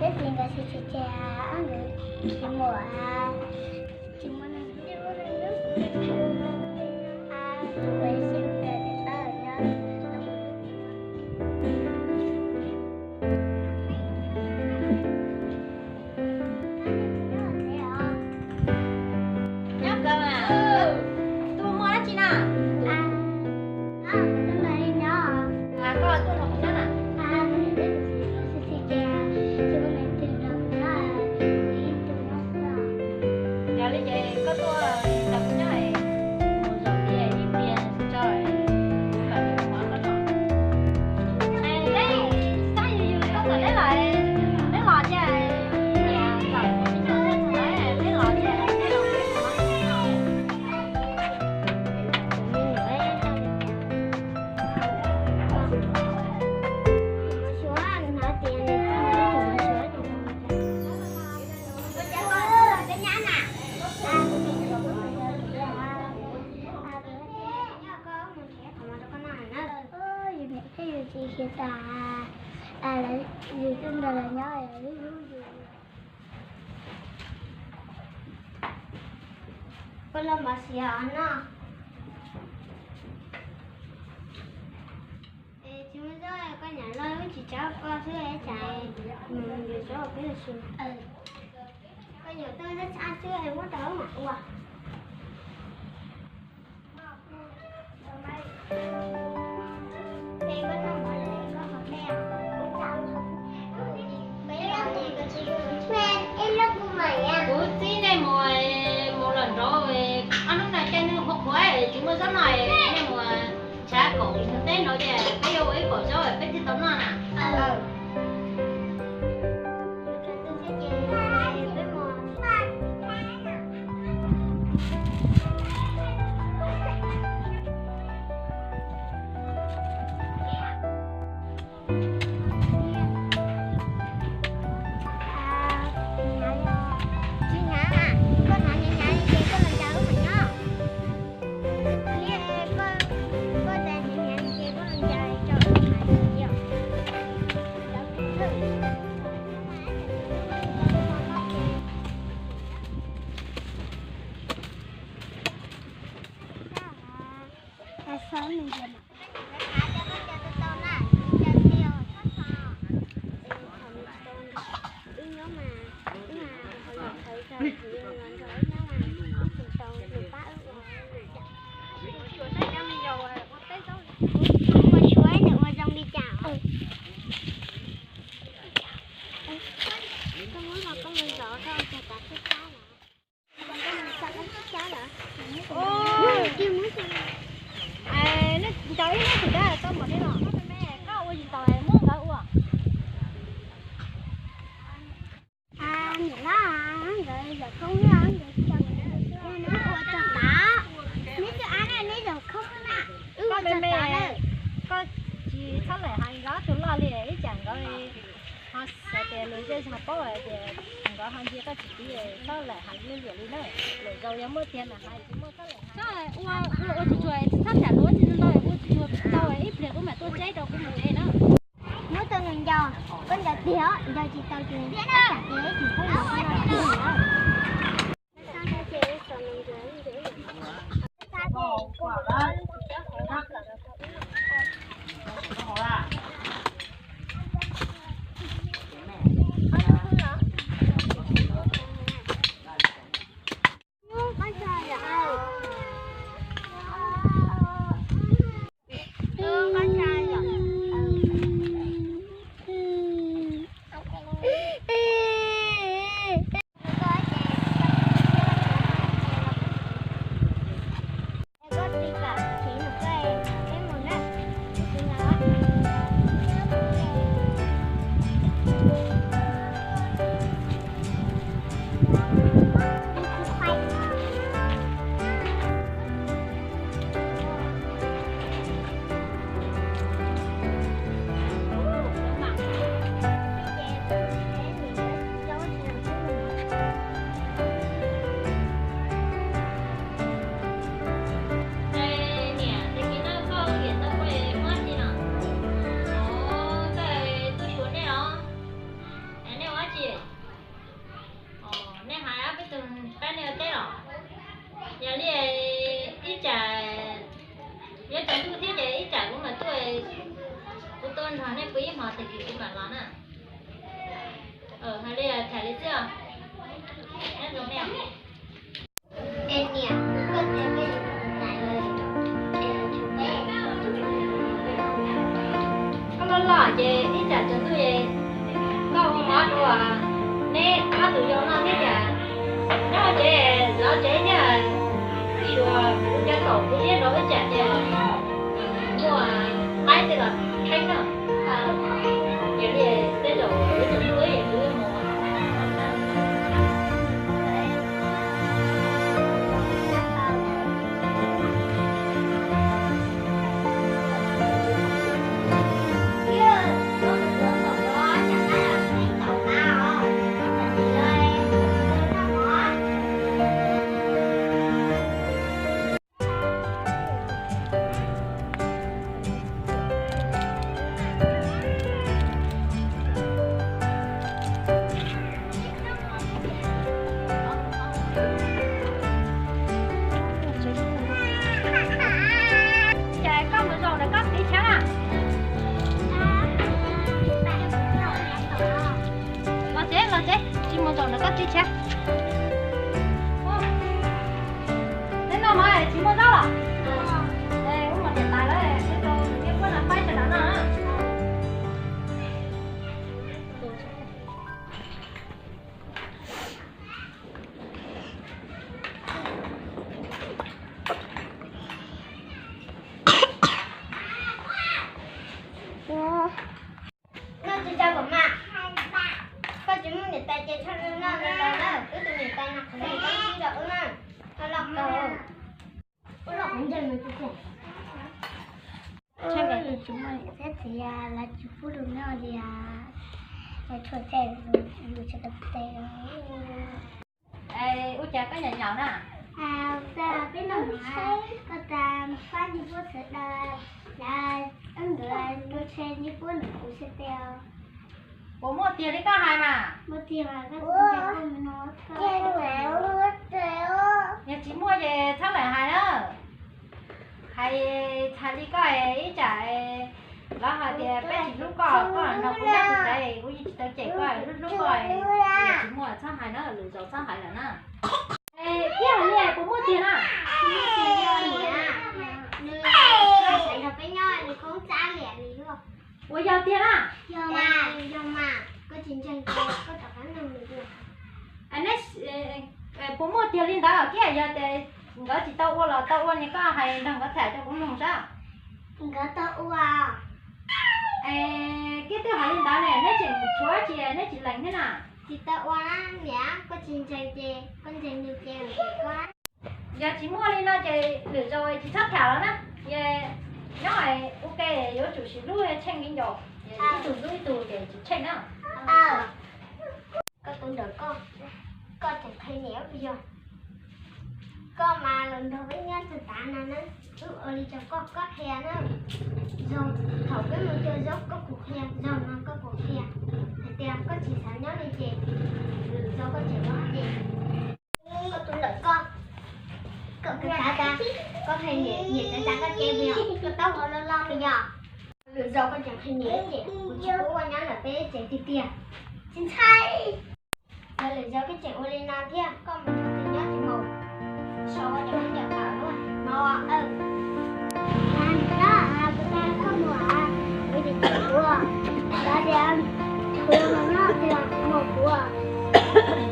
Tab sis nkawd tsis tsis ces ob nkawd tsis muaj, tsis muaj neeg. Nyob kawg mas, tuaj muaj dab tsi na? Koj tuaj nrog kuv nyob na. Yog li ces koj tuaj nrog kuv nyob es mus zaum ib pliag tso, kom kuv mov koj noj. Neb tsis txhob yws yws, koj txawm neb los, neb los ces, txawm kuv tsis nyob, neb los ces neb los. Yus niam thiab yus txiv khiav tas, yus tuaj nrog lawv nyob lub hlub yus. Koj los npaj siav no. Tsis muaj zaub, koj niam loj lub tsis tsav koj xwb, cas mus yuav zaub peb los siav. Koj yuav tuaj txhab txhab xwb, muab rau mam ua. Kuv txib nej mus, mus lawm nraud, ob hnub no caij nws qhuav qhuav tsis muaj zaub noj, nej mus tshav kaum teb nraud ces peb yuav ua ib pob zaub peb thiaj tau noj na. Tsis hnyav, koj hnyav hnyav li ces koj los ncaws wb mam nyob. Koj, koj hnyav hnyav li ces koj los ncaws tso wb mam nyob. Ncaws ib hnub tim dab tau npaum li no, koj ua tsis tau muab nkawd ua. Niam hlob, nkawd zaum khoob, nkawd tsis tau, neb ua txog tav, neb twb ab na, neb zaum khoob na, wb ua txog tav lawm. Koj tsis txhob laim hais nkawd ob tug loj li, ib tsam nkawd ho xav tias luag zej zog paub hais tias nkawd ho ntsia koj tsis tiv, txhob laim hais luag luam li na. Lwm zaus yog muaj tiag mas hais, tsis muaj txhob laim hais. Ua, ua tsuag tsuag, tsis txhob tham luag tsis ntau, ua tsuag tsuag tau, ib pliag kuv mam tuaj tseb rau kuv mus tsev na. Muab tau nws ncaws, koj ncaws tiag, ncaws tsis tau ces koj tsam tias ib tug pub los koj noj tiag na. Tag kis kuv mam los na. Hais li, tham li xwb os. Nyob zoo me. Es niam, koj tias koj yuav mus tais los es yuav tsum peb, koj loj loj ces ib tsam tsaus ntuj es koj ua mov rau neb ob tug yau noj thiab tias nyob tsev, lov tsev thiab, xyuas cov kaum kuv thiab rau ib tsam ces muaj qaib tej los tsheeb na. Yog li tej zaum yuav tsum hlub es kuv yuav mus. Ces koj mus zaum ntawm koj txiv chaw na. Los tsev, los tsev, tsis mus zaum ntawm koj txiv chaw. Neb noj mov tsis muaj zaub los? Wb mus niam tais lawv, wb rau nws thiab puab no faib sawv daws noj na. Noj tsis tau kuv mas. Koj tsis muaj niam tais ces txhob noj li lawm na. Wb tus niam tais no qhov ntawd koj sib rau wb na. Koj loj kawg. Wb loj qhov ntawd no tiag tiag. Tsis muaj niam thiab txiv lawv tsis pub lus noj li, lawv tshuav tej yus tsis tau tes. Ua cas koj nyaum nyaum na? Peb noj mov, koj tas pab ntsej muag sawv daws, lawv nkawd ua tsheb ntsej muag ntawm kuv xwb tiag. Puas muaj tiag li koj hais mas? Muaj tiag mas koj tsis ntseeg kuv no. Yog tsis muaj ces txhob lam hais na. Hais txhais li koj ib tsam lawv hais tias peb tsis hlub koj, koj nrog kuv nyob tsis tau, kuv yeej tsis tau cem koj, hlub hlub koj. Yog tsis muaj txhob hais na, lwm zaus txhob hais lawm na. Thiab hais li puas muaj tiag na? Nws sawv nrog peb nyob nws koob txab liam nws yuav. Ua yog tiag na? Yog mas, yog mas, koj tsis ntseeg ces koj rov qab nug nws tiag. Puas muaj tiag li ntawd thiab? Yog tias nkawd tsis tau ua los tau ua, nws koj hais nrog nkawd tham rau kuv mloog saib. Nkawd tau ua. Koj twb hais li ntawd ne, neb tseem tshuav tsis, neb tsis lees thiab na? Tsis tau ua na niam, koj tsis ntseeg ces koj ntseeg nws ces koj. Yog tsis muaj li no ces lwm zaus tsis txhob tham los na. Nyob ua ke yuav tsum sib hlub tsheej li ncaus, ib tug hlub ib tug ces tsis tsheej na. Koj tus ntawm koj, koj tseem qhia niam yog. Koj mas los nrog peb nyob txog tav no na, wb ua li cas koj, koj qhia na. Zaug thaum peb mus cog zaub koj kuj qhia, zaug no koj kuj qhia. Hais tias koj tsis xav nyob li ces, lwm zaug koj tseem los ces. Koj tus ntawm koj, koj xav tas koj qhia niam, niam xav tas koj ces puas yog? Koj taub hau loj loj puas yog? Lwm zaus koj tseem qhia niam ces kuv tsis pub koj nyob ntawm peb tsev tiag tiag. Tsis ntshai. Yog lwm zaus koj tseem ua li no thiab koj mus nrog tus nyob tsis mus, sau koj cov khaub ncaws tawm lawm no. Koj mus, kuv tsis ua, kuv tias kuv yuav mus nyob tsis mus kuv.